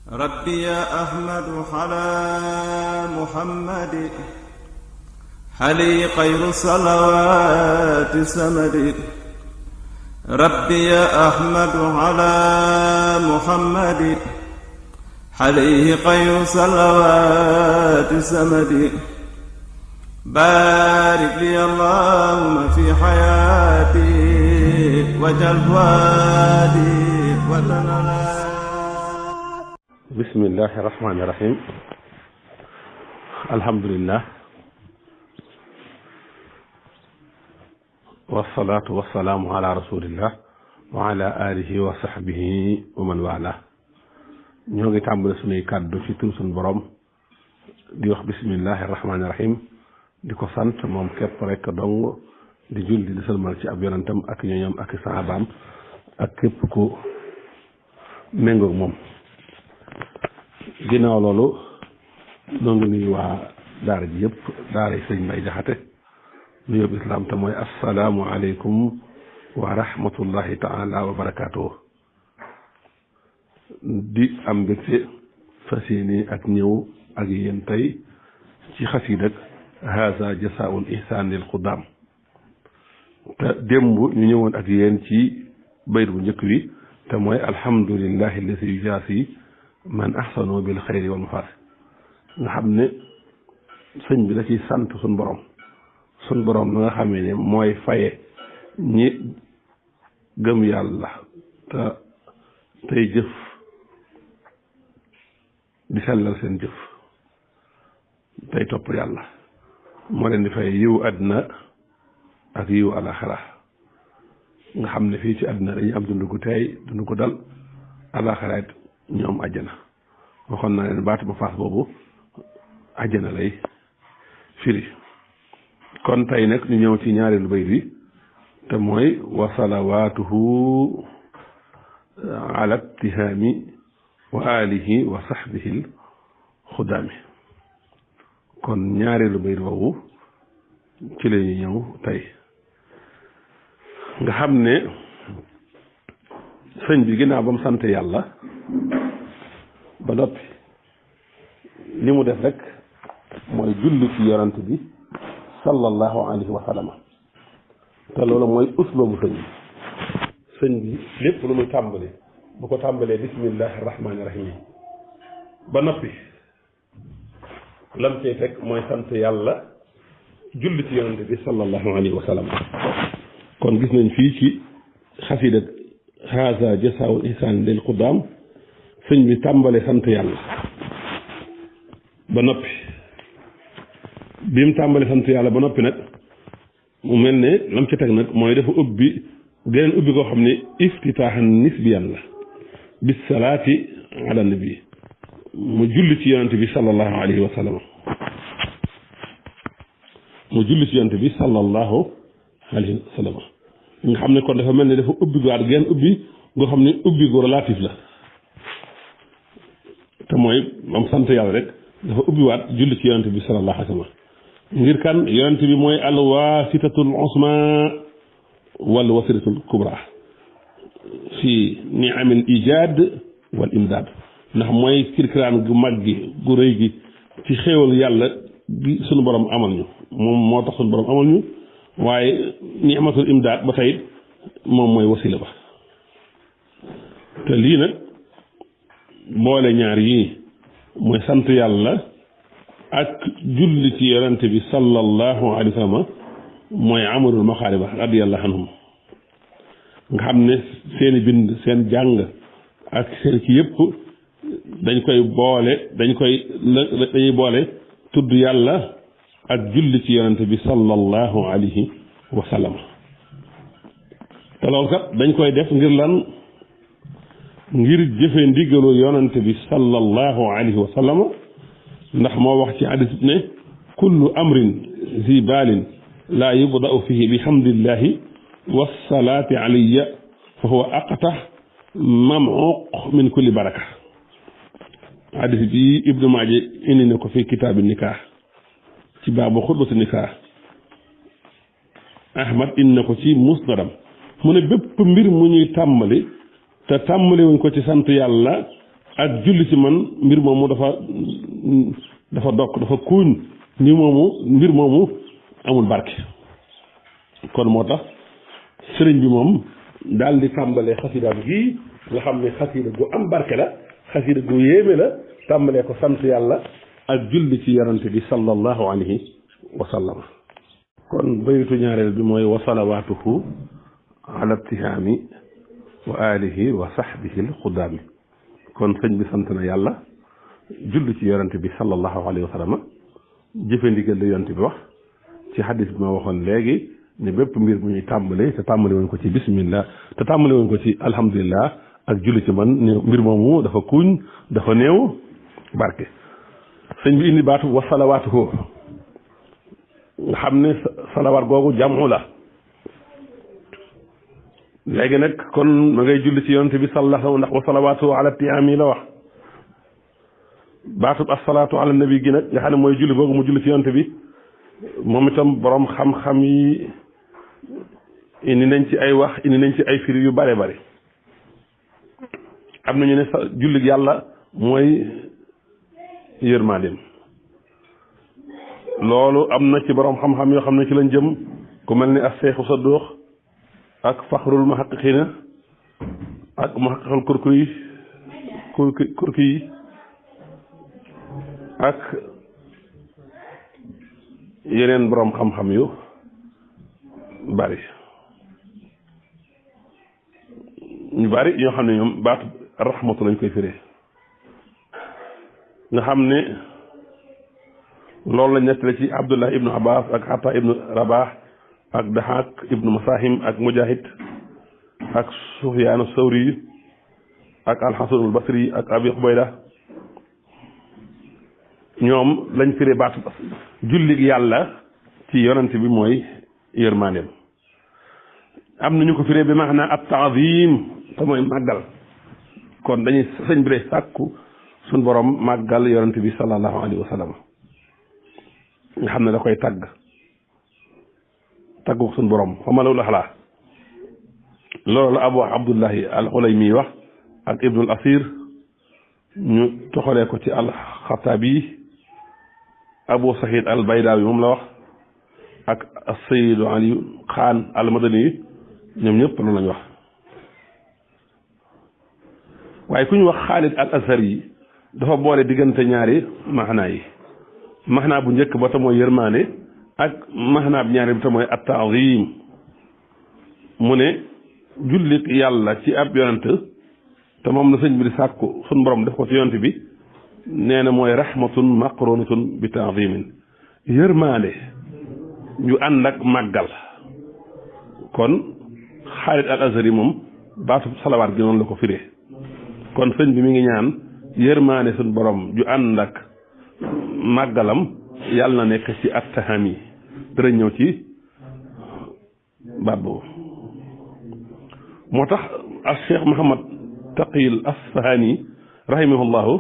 ربي يا أحمد على محمد علي خير صلوات سمد. ربي يا أحمد على محمد عليه خير صلوات سمد. بارك لي اللهم في حياتي وجل فؤادي وتنالى. بسم الله الرحمن الرحيم. الحمد لله والصلاة والسلام على رسول الله وعلى آله وصحبه ومن والاه. ñoo ngi tàmbali sunuy kàddu ci tur sunu borom di wax bismillahi rahmaani rahim, di ko sant moom képp rek dong, di julli di sëlmal ci ab yonentam ak ñooñam ak sahabaam ak képp ku méngoog moom. ginnaaw loolu noo ngi nuyu waa daara ji yëpp, daara yi sëñ Mbay Jaxate, nuyoo bu islaam te mooy assalaamu aleykum wa rahmatullahi taala wa barakaatuhu. di am mbégte fas yéene ak ñëw ak yéen tey ci xasiid ak haza jasaa'ul ihsaan lil xudaam. te démb ñu ñëwoon ak yéen ci bayt bu njëkk wi te mooy alhamdulillahi alladi yujaasi man ahsanu bil xayri wal mafaasi. nga xam ne sëñ bi da ciy sant suñ borom la nga xamee ne mooy faye ñi gëm yàlla te tey jëf di sellal seen jëf tey topp yàlla, moo leen di fay yiw àddina ak yiw alaxira. nga xam ne fii ci àddina dañuy am dund gu teey, dund gu dal, alaxira it ñoom àjjana. waxoon na leen baatu ba faas boobu àjjana lay firi. kon tey nag ñu ñëw ci ñaareelu bayt bi te mooy wa salawaatuhu ala tihaami wa alihi wa sahbihi xudaami. kon ñaareelu bayt boobu ci la ñu ñëw tey. nga xam ne sëñ bi ginnaaw ba mu sant yàlla ba noppi li mu def rek mooy julli ci yonant bi sallallahu alayhi wa sallam. te loolu mooy uslubu sëñ bi lépp lu muy tàmbali bu ko tàmbalee bismillahi rahmaani rahim ba noppi lam cay fekk mooy sant yàlla julli ci yonant bi sallallahu alayhi wa sallam. kon gis nañ fii ci xasiida haza jasaa'ul ihsaan lil xudaam sëñ bi tàmbale sant yàlla ba noppi. bi mu tàmbale sant yàlla ba noppi nag mu mel ne lam ci teg nag mooy dafa ubbi geneen ubbi koo xam ne iftitaaxan nisbiyan la bis salaati ala nabi, mu julli ci yonante bi sallallahu alayhi wa sallam. mu julli ci yonante bi sallallahu alayhi wa sallam. nga xam ne kon dafa mel ne dafa ubbi waat geneen ubbi goo xam ne ubbi gu relatif la, te mooy moom sant yàlla rek dafa ubbi waat julli ci yonante bi sallallahu alayhi wa sallam. ngir kan yonent bi mooy alwaasitatul usma wal wasilatul kubra fi niamil ijaad wal imdaad. ndax mooy kirkiraan gu mag gi gu rëy gi ci xéewal yàlla gi sunu borom amal ñu, moom moo tax sunu borom amal ñu, waaye niamatul imdaad ba tey moom mooy wasila ba. te lii nag boole ñaar yii mooy sant yàlla ak julli ci yonante bi sallallahu alayhi wa sallam mooy amarul maxaariba radiyallahu anhum. nga xam ne seeni bind, seen jàng ak seen ci yëpp dañuy boole tudd yàlla ak julli ci yonante bi sallallahu alayhi wa sallam. te loolu kat dañ koy def ngir lan? ngir jëfe ndigalu yonante bi sallallahu alayhi wa sallam. ndax moo wax ci hadis ne kullu amrin zi baalin laa yubda'u fihi bi hamdillahi wassalaati alayya fa huwa aqtah mam'uq min kulli baraka. hadis bi Ibnu Maaja indi na ko fi kitaabi nikah ci baabu xutbatu nikah. Ahmad indi na ko ci musnadam. mu ne bépp mbir mu ñuy tàmbali te tàmbali wuñ ko ci sant yàlla ak julli ci man mbir moomu dafa dokk dafa kuuñ ni moomu mbir moomu amul barke. kon moo tax sëriñ bi moom daal di tàmbalee xasidaam gii nga xam ne xasida gu am barke la xasida gu yéeme la tàmbalee ko sant yàlla ak julli ci yonante bi sallallahu alayhi wa sallam. kon baytu ñaareel bi mooy wa salawaatuhu ala ibtihaami wa alihi wa sahbihi alxudaami. kon sëñ bi sant na yàlla julli ci yonante bi sallallahu alayhi wa sallam jëfe ndigal la yonante bi wax ci xadis bi ma waxoon léegi ne bépp mbir bu ñuy tàmbale te tàmbale woon ko ci bismillah te tàmbale woon ko ci alhamdulillah ak julli ci man mbir moomu dafa kuuñ dafa néew barke. sëñ bi indi baatu wa salawaatuhu nga xam ne salawaat googu jamu la. léegi nag kon ma ngay julli ci yonent bi sallallahu ndax wa salawaatu ala tiyaami la wax. baatub asalaatu ala nabi gi nag nga xam ne mooy julli googu mu julli ci yonent bi moom itam borom xam-xam yi indi nañ ci ay wax indi nañ ci ay firi yu bare bare. am nañu ne julli yàlla mooy yërmandeem loolu am na ci borom xam-xam yoo xam ne ci lañ jëm ku mel ni as-Seexu Saduux ak faxrul muhaqqiqiina ak muhaqqiqul kurki yi ak yeneen borom xam-xam yu bari ñu bari ñoo xam ne ñoom baatu raxmatu lañ koy firee nga xam ne loolu la ñettale ci Abdullah ibnu Abbas ak Ataa ibnu Rabah ak Dahaak ibnu Masahim ak Mujahid ak Sufyaan Sawri ak Alxasanul Basri ak Abi Xubayda ñoom lañ firee baatu jullig yàlla ci yonent bi mooy yërmandeem. am na ñu ko firee bi maanaam at taazim te mooy màggal kon dañuy sëñ bi sàkku suñ borom màggal yonent bi sallallahu alayhi wa sallam nga xam ne da koy taggu suñ borom xama loolu xalaa loolu la Abu Abdullahi al-Ulaymi wax ak Ibnul Asir ñu toxalee ko ci al-Xattaabi Abu Sahid al-Baydaawi moom la wax ak as-Sayyidu Ali Xaan al-Madani ñoom ñëpp loolu lañ wax. waaye ku ñu wax Xaalid al-Azhari yi dafa boole diggante ñaari maxnaa yi maxnaa bu njëkk ba te mooy yërmaane ak maxnaa bu ñaari bi te mooy at-ta'zim mu ne jullit yàlla ci ab yonent te moom la sëñ bi di sàkku suñ borom def ko ci yonent bi nee na mooy rahmatun maqrunatun bi ta'zimin yërmaane ñu ànd ak màggal. kon Xaalid al-Azhari moom baatu salawaat gi noonu la ko firee kon sëñ bi mi ngi ñaan yërmaane suñ borom ju ànd ak màggalam yàlla na nekk ci at-tahami dara ñëw ci baat boobu. moo tax al Cheikh Muhammad Taqiyul Asfahani rahimahullahu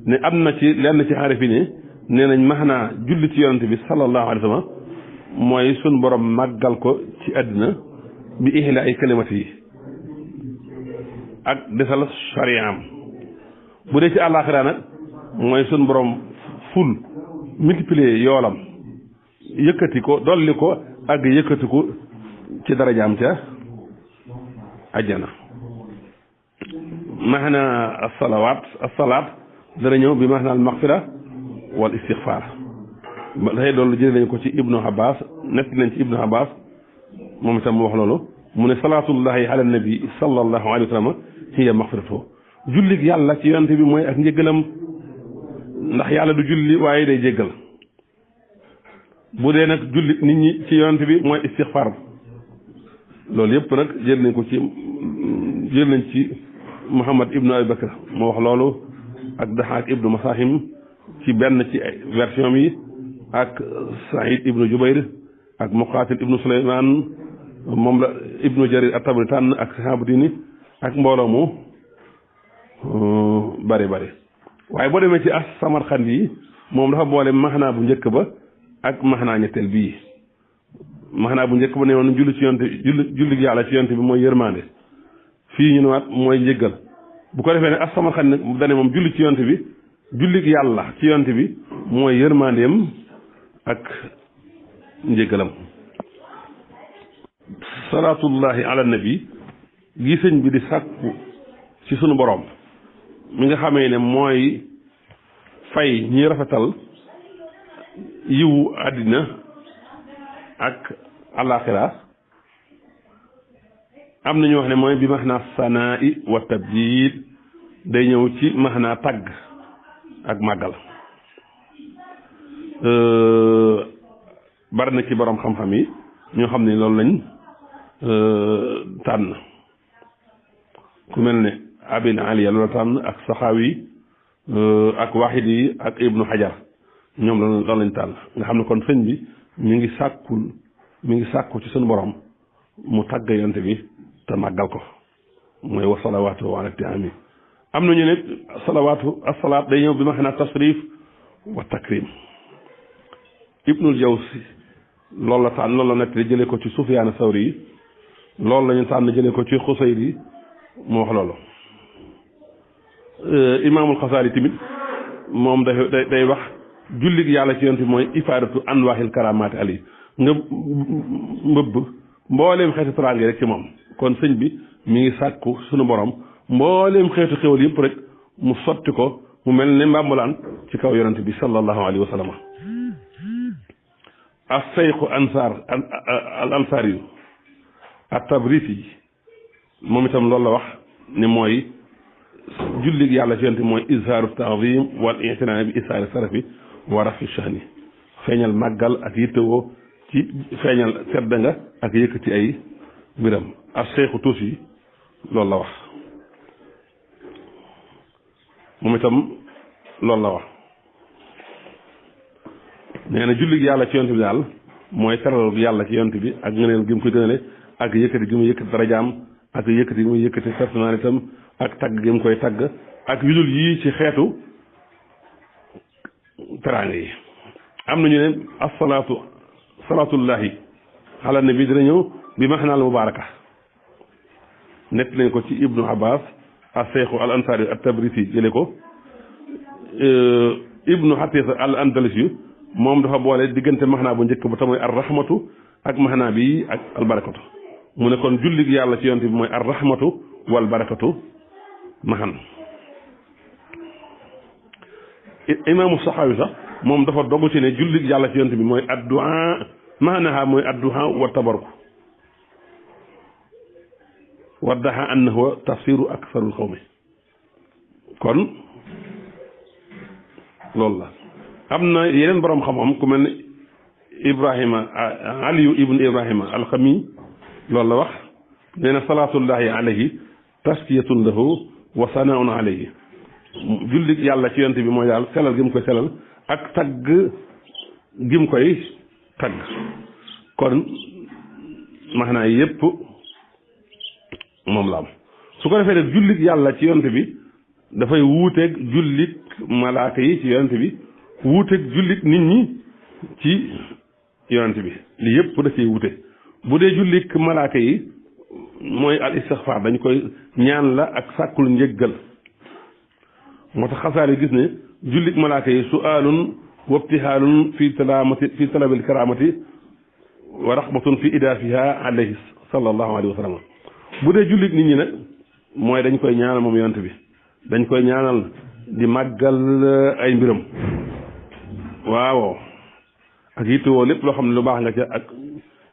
ne am na ci lenn ci xaarifi ne nee nañ maanaa julli ci yonante bi sallallahu alayhi wa sallam mooy suñ borom màggal ko ci àddina bi ihla ay kalimati yi ak desal shariam bu dee ci àllaaxira nag mooy suñ borom ful multiplier yoolam yëkkati ko dolli ko ak yëkkati ko ci darajaam ca ajjana. maana as-salaat dana ñëw bi maana al-maghfira wal istighfar ba tey loolu jëlee nañ ko ci Ibnu Abbas nekk nañ ci Ibnu Abbas moom itam mu wax loolu mu ne salaatullahi ala nabi sallallahu alayhi wa sallam hiya maghfiratu jullig yàlla ci yonante bi mooy ak njëggalam ndax yàlla du julli waaye day jéggal. bu dee nag julli nit ñi ci yonante bi mooy istighfar loolu yëpp nag jël nañ ci Muhammad ibnu Abi Bakr moo wax loolu ak Dahaak ibnu Masahim ci benn ci version yi ak Saïd ibnu Jubayr ak Muqaatil ibnu Suleymaan moom la ibnu Jarir at-Tabari tànn ak Sahaabudini ak mbooloo mu bari waaye boo demee ci as-Samarxandi yi moom dafa boole maxnaa bu njëkk ba ak maxnaa ñetteel bii. maxnaa bu njëkk ba ne woon julli ci yonte julli yàlla ci yonte bi mooy yërmande fii ñu ne waat mooy njëggal bu ko defee ne as-Samarxandi nag dane moom julli ci yonent bi julli yàlla ci yonent bi mooy yërmandeem ak njëgalam. salaatullahi ala nabi gi sëñ bi di sàkku ci sunu borom mi nga xamee ne mooy fay ñi rafetal yiwu àddina ak alaxira am na ñu wax ne mooy bi max naa sanaa'i wa tabjid day ñëw ci max naa tagg ak màggal. bari na ci borom xam-xam yi ñoo xam ne loolu lañ tànn ku mel ne abin aliya loolu tànn ak saxaawi ak waxid yi ak ibnu xajar ñoom loolu lañ tànn nga xam ne kon sëñ bi mi ngi sàkku ci suñu borom mu tàgg yonte bi te màggal ko mooy wa salawaatu ala tiami am na ñu ne salawaatu asalaat day ñëw bi ma xam ne tasrif wa takrim ibnul jawsi loolu la tànn loolu la nekk di jëlee ko ci sufyaan sawri yi loolu la ñu tànn jëlee ko ci xusayri yi mu wax loolu imaamul xasaali tamit moom day wax jullig yàlla ci yonent bi mooy ifaadatu anwaahil karamaati ali nga mbëbb mbooleem xeetu teraanga rek ci moom kon sëñ bi mi ngi sàkku suñu borom mbooleem xeetu xéwal yëpp rek mu sotti ko mu mel ne mbàmbulaan ci kaw yonent bi sallallahu alayhi wa sallam as-sayxu al ansaar yu at-tabrisi moom itam loolu la wax ni mooy jullig yàlla ci yonent bi mooy izhaaru ta'zim wal i'tinaa bi isaari sarafi wa rafi shahni feeñal màggal ak yittewoo ci feeñal tedd nga ak yëkkati ay mbiram as-sayxu tuusi loolu la wax moom itam loolu la wax nee na jullig yàlla ci yonent bi daal mooy teral yàlla ci yonent bi ak ngëneel gi mu koy gënale ak yëkkati gi mu yëkkati darajaam ak yëkkati gi mu yëkkati personnalitam ak tagg gi mu koy tagg ak yudul yii ci xeetu teraanga yi am nañu ne salaatullahi ala nabi dina ñëw bi maxnaal mubaaraka nett nañ ko ci ibnu abbas as-seexu al ansaari at-tabrisi jële ko ibnu hatis al andalusi moom dafa boole diggante maxnaa bu njëkk ba te mooy ar rahmatu ak maxnaa bi ak al barakatu mu ne kon jullig yàlla ci yonent bi mooy ar rahmatu wal barakatu maxan imaamu saxaawi sax moom dafa dogu ci ne jullig yàlla ci yonent bi mooy addu'a maanaha mooy addu'a wa tabarku waddaha annahu tafsiru aksarul xawmi kon loolu la am na yeneen borom xam-xam ku mel ne ibrahima aliyu ibnu ibrahima alxami loolu la wax nee na salaatullahi alayhi taskiyatun lahu wa sanaun alayhi jullit yàlla ci yonent bi mooy daal selal gi mu koy selal ak tagg gi mu koy tagg kon maanaa yépp moom la am su ko defee nag jullit yàlla ci yonent bi dafay wuuteeg jullit malaaka yi ci yonent bi wuuteeg jullit nit ñi ci yonent bi li yépp da ciy wuute bu dee jullit malaaka yi mooy al istixfaar dañ koy ñaan la ak sàkkul njëggal moo tax xasaali gis ne jullit malaaka yi su'aalun wa ibtihaalun fi talabil karaamati wa raxmatun fi idaafiha alayhi sallallahu alayhi wa sallam bu dee jullit nit ñi nag mooy dañ koy ñaanal moom yonent bi dañ koy ñaanal di màggal ay mbiram waaw ak yittewoo lépp loo xam ne lu baax nga ca ak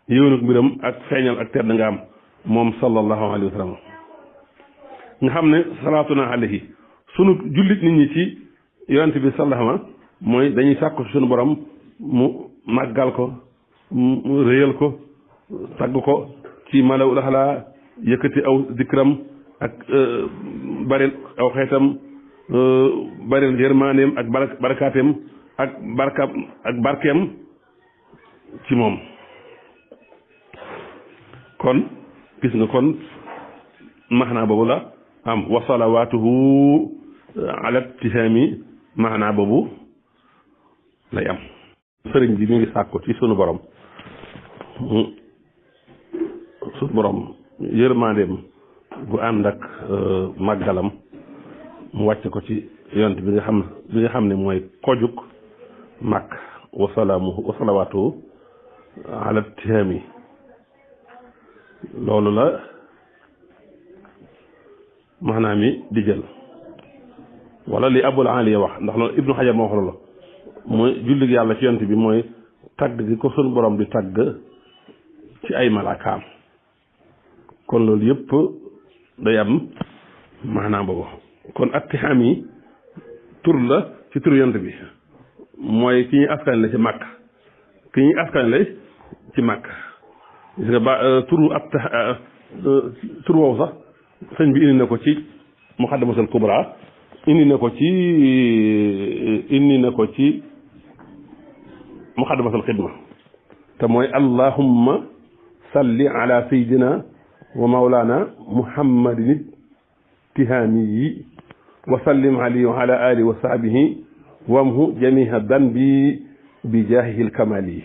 yéwénuk mbiram ak feeñal ak tedd nga am moom sallallahu alayhi wa sallam nga xam ne salaatuna alayhi sunu jullit nit ñi ci yonent bi sallallahu mooy dañuy sàkku sunu borom mu màggal ko mu réyal ko tagg ko ci malaw laxalaa yëkkati aw dikram ak baril aw xeetam baril yërmaaneem ak barakaateem ak barkeem ci moom kon gis nga kon maxnaa boobu la am wa salawaatuhu ala tihaami maxnaa boobu lay am sëriñ bi mi ngi sàkku ci sunu borom yërmandeem gu ànd ak màggalam mu wàcce ko ci yonent bi nga xam ne mooy kojug màkk wa salawaatu ala tihaami loolu la maanaam mi di jël wala li abul aliya wax ndax loolu ibnu xajar moo wax loolu mooy jullig yàlla ci yonent bi mooy tagg gi ko sun borom di tagg ci ay malaakaam kon loolu yëpp day am maanaam boobu kon attihaam yi tur la ci tur yonent bi mooy ki ñuy askan la ci màkk ki ñuy askan la ci màkk gis nga ba tur woowu sax sëñ bi indi na ko ci muqaddamatul kubra indi na ko ci muqaddamatul xidma te mooy allahumma salli ala sayyidina wa mawlana muhammadin tihaamiyi wa sallim alayhi wa ala alihi wa sahbihi wamhu jamiha danbi bi jaahihil kamali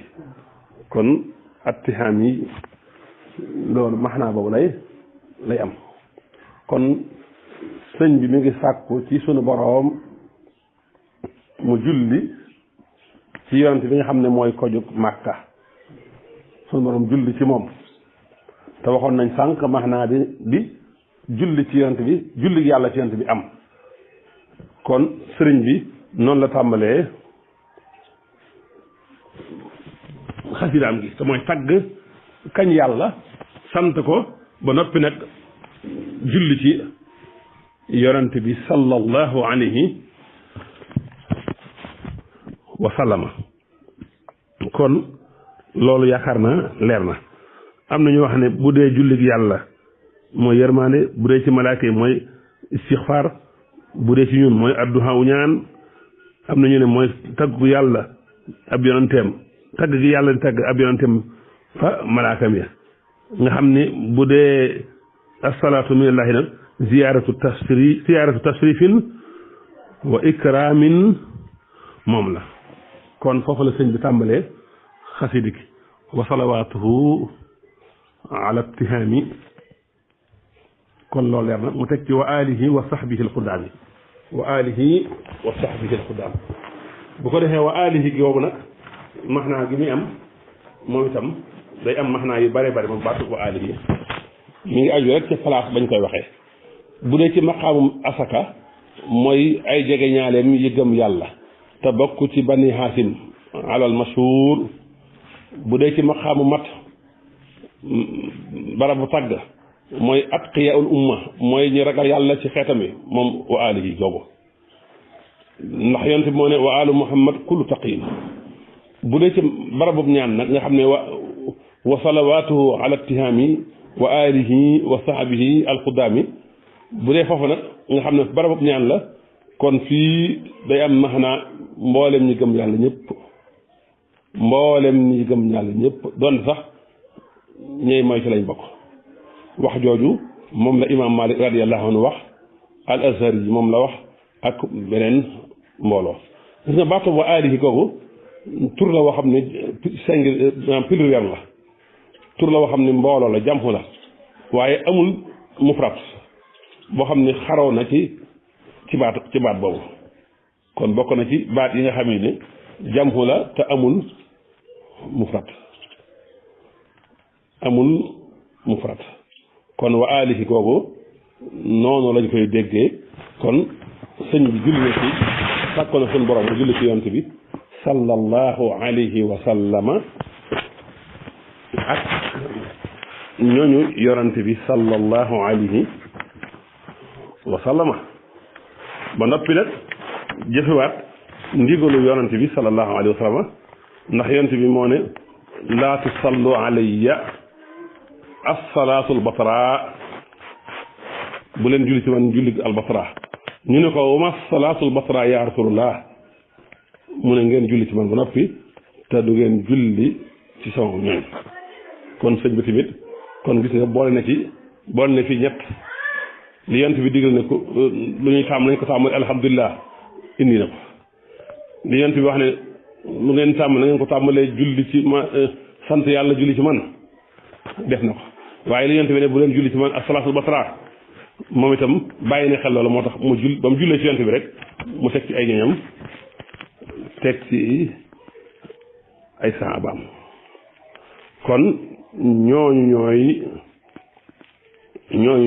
kon attihaami loolu maxnaa boobu lay am kon sëñ bi mi ngi sàkku ci sunu boroom mu julli ci yonent bi nga xam ne mooy kojug màkka sunu boroom julli ci moom te waxoon nañ sànq maxnaa bi julli ci yonent bi julli yàlla ci yonent bi am kon sëriñ bi noonu la tàmbalee xasidaam gi te mooy tagg kañ yàlla sant ko ba noppi nag julli ci yonent bi sallallahu alayhi wa sallama kon loolu yaakaar na leer na am na ñu wax ne bu dee jullit yàlla mooy yërmaande bu dee ci malaaka yi mooy istixfaar bu dee ci ñun mooy adduha wu ñaan am na ñu ne mooy taggu yàlla ab yonenteem tagg gi yàlla di tagg ab yonenteem fa malaakam ya nga xam ne bu dee asalaatu minallahi nag ziyaaratu tasrifin wa ikramin moom la kon foofu la sëñ bi tàmbalee xasida gi wa salawaatuhu ala tihaami kon loolu leer na mu teg ci wa alihi wa sahbihi alxudaami wa alihi wa sahbihi alxudaam bu ko defee wa alihi gi boobu nag maxnaa gi muy am moom itam day am maxnaa yu bare bare moom baatu wa alihi mi ngi aju rek ci place bañ koy waxee bu dee ci maqaamum asaka mooy ay jege ñaaleem yi gëm yàlla te bokk ci bani haasim alal mashhur bu dee ci maqaamu mat barabu tàgg mooy atqiyaul umma mooy ñi ragal yàlla ci xeetam yi moom wa alihi googu ndax yonent bi moo ne wa alu muhammad kullu taqiin bu dee ci barabub ñaan nag nga xam ne wa salawaatuhu ala tihaami wa alihi wa sahbihi alxudaami bu dee foofu nag nga xam ne barabub ñaan la kon fii day am maxnaa mboolem ñi gëm yàlla ñëpp mboolem ñi gëm yàlla ñëpp doon sax ñey mooy ci lañ bokk wax jooju moom la imaam Malik radiyallahu anhu wax al azhar yi moom la wax ak beneen mbooloo gis nga baatu wa alihi kooku tur la woo xam ne pluriel la tur la woo xam ne mbooloo la jàmpu la waaye amul mufrat boo xam ne xaroo na ci baat boobu kon bokk na ci baat yi nga xam ne jàmpu la te amul mufrat kon wa alihi kooku noonu lañ koy déggee kon sëñ bi julli na ci sàkko na suñu borom mu julli ci yonent bi sallallahu alayhi wa sallama ak ñooñu yonent bi sallallahu alayhi wa sallama ba noppi nag jëfewaat ndigalu yonent bi sallallahu alayhi wa sallama ndax yonent bi moo ne laa tusallu alayya assalaatul batra bu leen julli ci man julli albatra ñu ne ko wama salaatul batra ya rasulullah mu ne ngeen julli ci man ba noppi te du ngeen julli ci sama ñoom kon sëñ bi tamit kon gis nga boole na fi ñett li yonent bi digal ne ko lu ñuy tàmm nañ ko tàmm alhamdulilah indi na ko li yonent bi wax ne lu ngeen tàmm na ngeen ko tàmmalee julli ci ma sant yàlla julli ci man def na ko waaye li yonent bi ne bu leen julli ci man as-salaatul batra moom itam bàyyi na xel loolu moo tax mu ba mu jullee ci yonent bi rek mu teg ci ay ñoñam teg ci ay saabaam kon ñooñu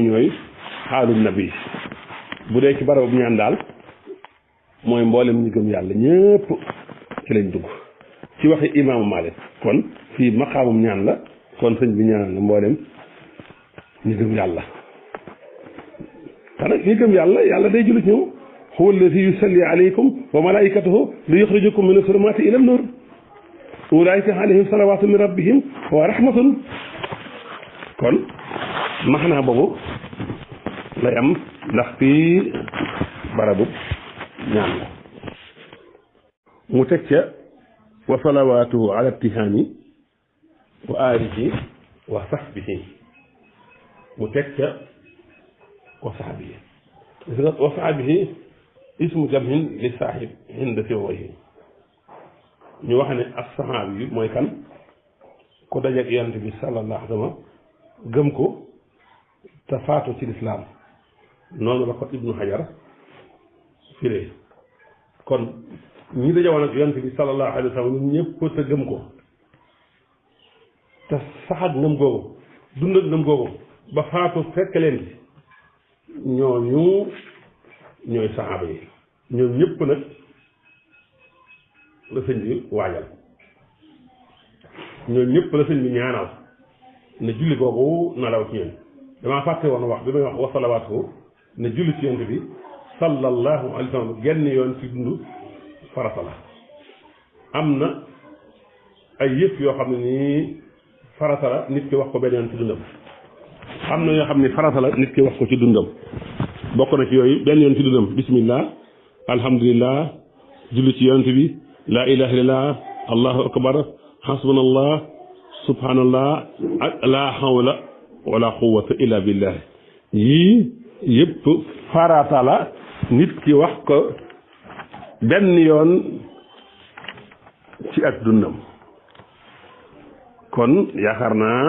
ñooy xaalul nabi bu dee ci barabu ñaan daal mooy mboolem ñi gëm yàlla ñëpp ci lañ dugg ci waxi imaamu Maalik kon fii maqaamum ñaan la kon sëñ bi ñaan la mboolem ñi gëm yàlla te nag ñi gëm yàlla day jullit ñëw huwa alladi yusalli alaykum wa malaikatuhu li yuxrijakum min as-zulumati ila an-nur ulaika alayhim salawatu min rabbihim wa rahmatun kon maxnaa boobu lay am ndax fii barabu ñaan la mu teg ca wa salawatuhu ala tihaani wa alihi wa sahbihi mu teg ca wa sahbihi wa sahbihi ismu jamhin li sahib inda siwayhi ñu wax ne ak saxaabi yi mooy kan ku dajeek yonent bi sallallahu alayhi wa sallam gëm ko te faatu ci lislaam noonu la ko ibnu hajar firee kon ñi dajewoon ak yonent bi sallallahu alayhi wa sallam ñun ñëpp te gëm ko te saxaat ngëm googu dund ak ngëm googu ba faatu fekk leen ci ñooñu ñooy saxaaba yi ñoom ñëpp nag la sëñ bi waajal ñoom ñëpp la sëñ bi ñaanal ne julli googu na daw ci yéen damaa fàtte woon wax bi may wax wa salawaatu ne julli ci yonent bi sallallahu alayhi wa sallam genn yoon ci dund farata la am na ay yëpp yoo xam ne nii farata la nit ki wax ko benn yoon ci dundam am na yoo xam ne farata la nit ki wax ko ci dundam bokk na ci yooyu benn yoon ci dundam bismillah alhamdulillah julli ci yonent bi laa ilaha illallah allahu akbar hasbunallah subhanallah ak laa hawla wala quwwata illa billah yii yëpp farata la nit ki wax ko benn yoon ci ak dundam kon yaakaar naa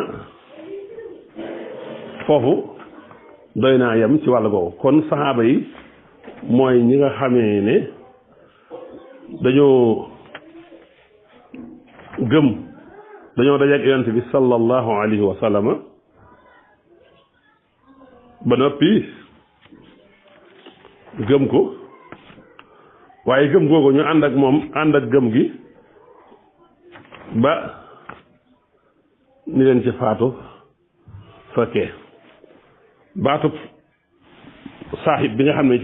foofu doy naa yem ci wàll googu kon saxaaba yi mooy ñi nga xamee ne dañoo gëm dañoo dajeek yonent bi sallallahu alayhi wa sallama ba noppi gëm ko waaye gëm googu ñu ànd ak moom ànd ak gëm gi ba ni leen ci faatu fekkee baatub saaxib bi nga xam ne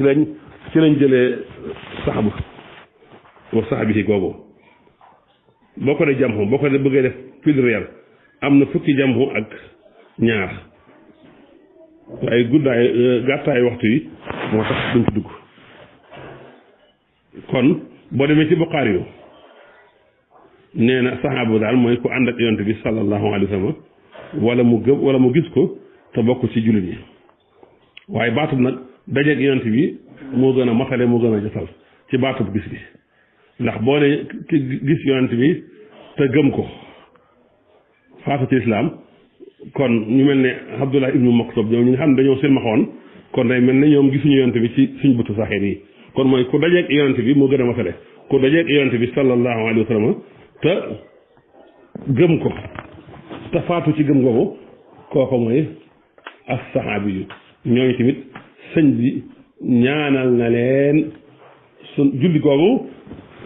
ci lañ jëlee saxabu wa saxabi yi googu boo ko dee jamxu boo ko dee bëggee def pluriel am na fukki jamxu ak ñaar waaye gàttaay waxtu yi moo tax duñ ci dugg kon boo demee ci Buxaari yu nee na saxaabu daal mooy ku ànd ak yonent bi sallallahu alayhi wa sallam wala mu gëm wala mu gis ko te bokk ci jullit yi waaye baatub nag dajeeg yonent bi moo gën a matale moo gën a jotal ci baatub gis bi ndax boo ne ki gis yonent bi te gëm ko faatu ci islaam kon ñu mel ne Abdullah ibnu Maktum ñoom ñi nga xam ne dañoo silmaxoon kon day mel ne ñoom gisuñu yonent bi ci suñ bëtu saxeet yi kon mooy ku dajeeg yonent bi moo gën a matale ku dajeeg yonent bi sallallahu alayhi wa sallam te gëm ko te faatu ci gëm googu kooku mooy as saxaabi yu ñooñu tamit sëñ bi ñaanal na leen sun julli googu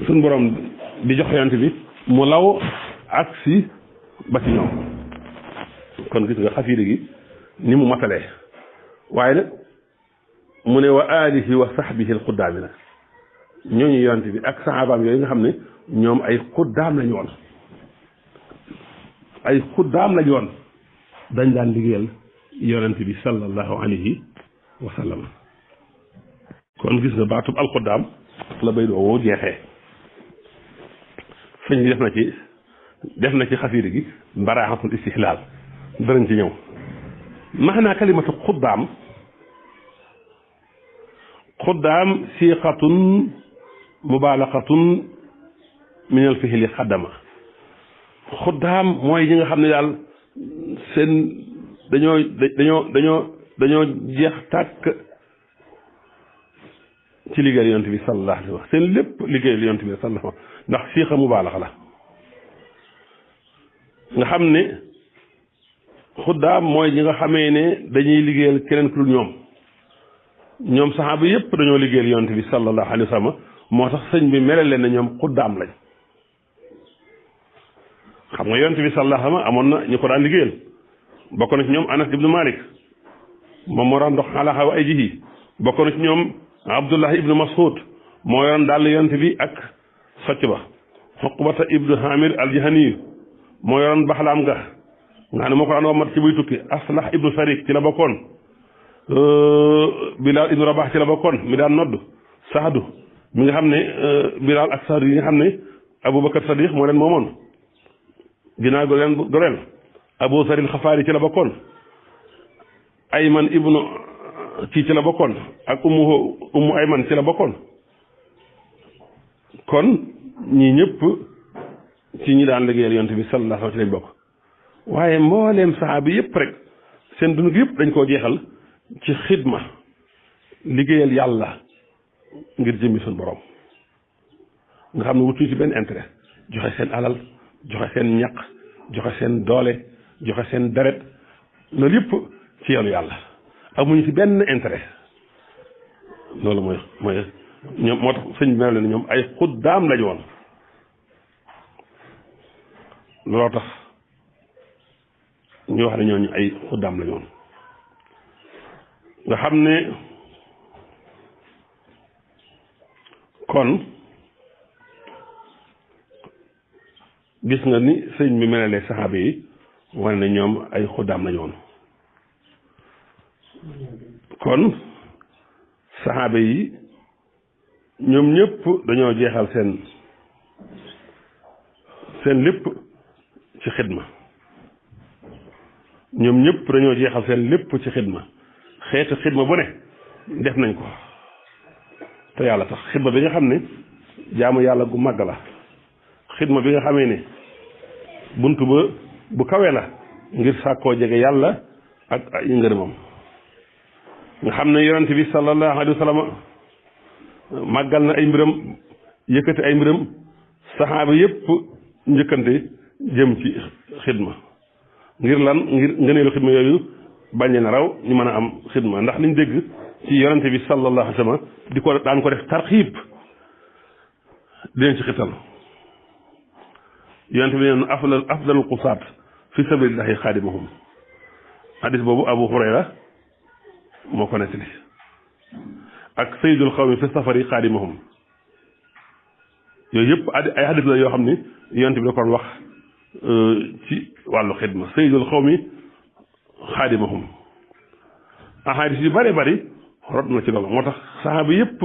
suñ borom di jox yonent bi mu law ak si ba ci ñoom kon gis nga xasiida gi ni mu matalee waaye nag mu ne wa alihi wa sahbihi al xuddaami nag ñooñu yonent bi ak saxaabaam yooyu nga xam ne ñoom ay xuddaam lañu woon dañ daan liggéeyal yonent bi sallallahu alayhi wa sallam kon gis nga baatub alxuddaam la bay doo woo jeexee sëñ bi def na ci xasiida gi baraaxatul istihlaal danañ ci ñëw maanaa kalimatu xuddaam siiqatun mubaalaqatun min al fihli xaddama xuddaam mooy ñi nga xam ne daal seen dañoo dañoo jeex tàkk ci liggéeyal yonent bi sallallahu alayhi wa sallam seen lépp liggéeyal yonent bi sallallahu alayhi wa sallam ndax siixa mubaalaxa la nga xam ne xuddaam mooy ñi nga xamee ne dañuy liggéeyal keneen ku dul ñoom saxaaba yépp dañoo liggéeyal yonent bi sallallahu alayhi wa sallam moo tax sëñ bi melal leen ne ñoom xuddaam lañ xam nga yonent bi sallallahu alayhi wa sallam amoon na ñu ko daan liggéeyal bokk na ci ñoom Anas ibnu Malik moom moo daan dox ala xaw ay jihi bokk na ci ñoom Abdullah ibnu Mas'ud moo yoroon daal yonent bi ak socc ba Uqbata ibnu Hamir al-Jahani moo yoroon baxlaam ga nga xam ne moo ko daan womat ci buy tukki Aslah ibnu Sharik ci la bokkoon Bilal ibnu Rabah ci la bokkoon mi daan nodd Saadu mi nga xam ne Bilal ak Saadu yi nga xam ne Aboubacar Sadiq moo leen moomoon ginnaaw go leen goreel Abu Saril Xafaari ci la bokkoon Ayman ibnu ci la bokkoon ak ummu Ayman ci la bokkoon kon ñii ñëpp ci ñi daan liggéeyal yonent bi sallallahu alayhi wa sallam ci lañ bokk waaye mbooleem saxaaba yëpp rek seen dund gi yëpp dañ koo jeexal ci xidma liggéeyal yàlla ngir jëmmi suñu borom nga xam ne wutuñu ci benn intérêt joxe seen alal joxe seen ñaq joxe seen doole joxe seen deret loolu yëpp ci yoonu yàlla amuñu ci benn intérêt loolu mooy ñoom moo tax sëñ bi mel ne ñoom ay xuddaam lañu woon looloo tax ñu wax ne ñooñu ay xuddaam lañu woon nga xam ne kon gis nga ni sëñ bi melalee saxaaba yi wane ne ñoom ay xuddaam lañu woon kon saxaaba yi ñoom ñëpp dañoo jeexal seen lépp ci xidma ñoom ñëpp dañoo jeexal seen lépp ci xidma xeetu xidma bu ne def nañ ko te yàlla tax xidma bi nga xam ne jaamu yàlla gu màgg la xidma bi nga xamee ne bunt ba bu kawe la ngir sàkkoo jege yàlla ak ay ngërëmam nga xam ne yonent bi sallallahu alayhi wa sallam màggal na ay mbiram yëkkati ay mbiram saxaaba yépp njëkkante jëm ci xidma ngir lan ngir ngëneelu xidma yooyu bañ na raw ñu mën a am xidma ndax liñ dégg ci yonent bi sallallahu alayhi wa sallam di ko daan ko def tarxiib di leen ci xital yonent bi neen afdalul qusaat fi sabilillahi xaadimahum hadis boobu Abu Hurayra moo ko nettali ak sayyidul xawmi fi safari xaadimahum yooyu yëpp ay hadis la yoo xam ni yonent bi da ko wax ci wàllu xidma sayyidul xawmi xaadimahum ahadis yu bari bari rot na ci loolu moo tax saxaaba yëpp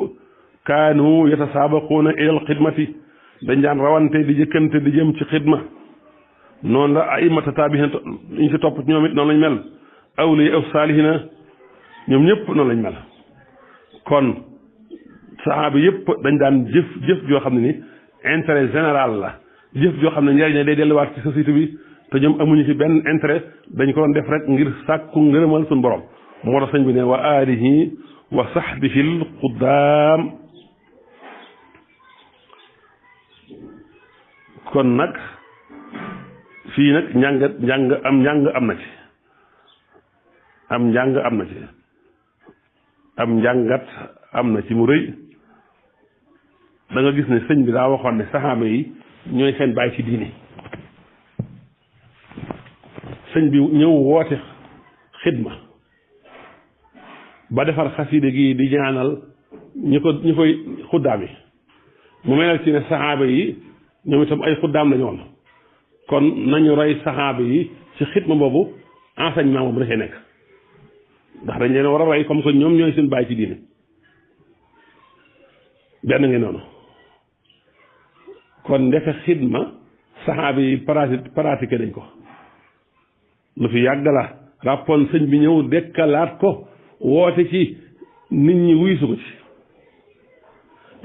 kaanu yatasaabaquuna ilal xidmati dañ daan rawante di jëkkante di jëm ci xidma noonu la aimata taabihin ñu ci topp ñoom it noonu lañ mel awliya aw saalihina ñoom ñëpp noonu lañ mel kon saxaaba yëpp dañ daan jëf joo xam ne ni intérêt général la jëf joo xam ne njëriñ day delluwaat ci société bi te ñoom amuñu ci benn intérêt dañ ko doon def rek ngir sàkku ngërëmal suñu borom moo tax sëñ bi ne wa alihi wa sahbihi al quddaam kon nag fii nag njàng am na ci am njàngat am na ci mu rëy da nga gis ne sëñ bi daa waxoon ne saxaaba yi ñooy seen bàyyi ci diine sëñ bi ñëw woote xidma ba defar xaside gi di ñaanal ñi koy xuddaam yi mu melal ci ne saxaaba yi ñoom itam ay xuddaam lañu woon kon nañu roy saxaaba yi ci xidma boobu enseignement boobu dafay nekk ndax dañ leen war a roy comme que ñoom ñooy seen bàyyi ci diine benn ngeen noonu kon ndefe xidma saxaaba yi pratiqué dañ ko lu fi yàgg la ràppoon sëñ bi ñëw dekkalaat ko woote ci nit ñi wuy su ko ci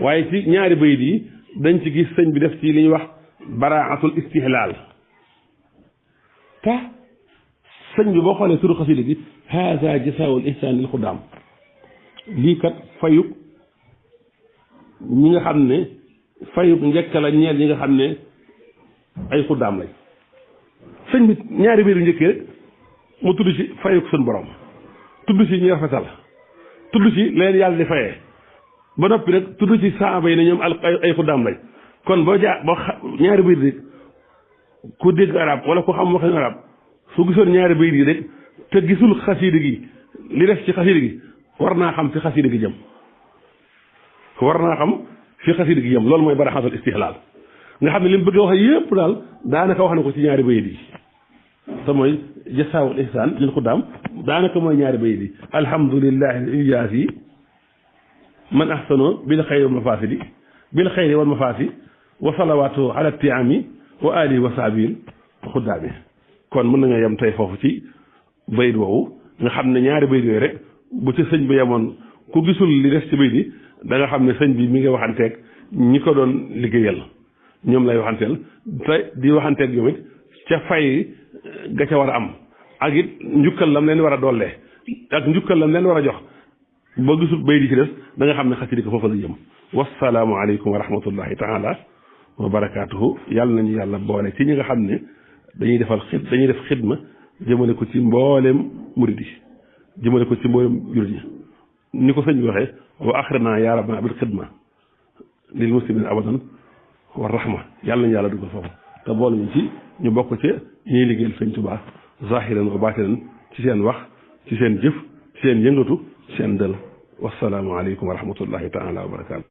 waaye ci ñaari bayit yi dañ ci gis sëñ bi def ci li ñuy wax baraatul istihlaal te sëñ bi boo xoolee turu xasida gi haza jasaawul ihsaan lil xuddaam lii kat fayub ñi nga xam ne fayub njëkk la ñeel ñi nga xam ne ay xuddaam lañ sëñ bi ñaari biir yu njëkk rek mu tudd ci fayub suñ borom tudd ci ñi rafetal tudd ci leen yàlla di fayee ba noppi rek tudd ci saaba yi ne ñoom ay xuddaam lañ kon boo ñaari biir rek ku dégg arab wala ku xam waxin arab su gisoon ñaari biir yi rek te gisul xasiida gi li def ci xasiida gi war naa xam fi xasiida gi jëm loolu mooy baraxatul istihlaal nga xam ne li mu bëgg a wax yépp daal daanaka wax na ko ci ñaari bayit yi te mooy jasaawul ihsaan lil xuddaam daanaka mooy ñaari bayit yi alhamdulillahi ijaasi man ahsano bil xayri wal mafaasi wa salawaatu ala tiami wa alihi wa sahbihi xuddaami kon mën nañoo yem tey foofu ci bayit woowu nga xam ne ñaari bayit yooyu rek bu ci sëñ bi yemoon ku gisul li des ci bayit yi da nga xam ne sëñ bi mi ngi waxanteeg ñi ko doon liggéeyal ñoom lay waxanteel te di waxanteeg ñoom it ca fay ga ca war a am ak it njukkal lam leen war a dollee ak njukkal lam leen war a jox ba gisul bayit yi ci des da nga xam ne xasida ko foofu la jëm wasalaamu aleykum wa rahmatullahi taala wa barakaatuhu yàlla nañu yàlla boole ci ñi nga xam ne dañuy def xidma jëmale ko ci mboolem murid yi jëmale ko ci mboolem jurit yi ni ko sëñ bi waxee wa axrina ya rabbana bil xidma lil muslimin abadan wa rahma yàlla nañu yàlla dugal foofu te boole ñu ci ñu bokk ci ñuy liggéeyal sëñ Tuubaa zahiran wa baatinan ci seen wax ci seen jëf ci seen yëngatu ci seen dël wasalaamu aleykum wa rahmatullahi taala wa barakaatu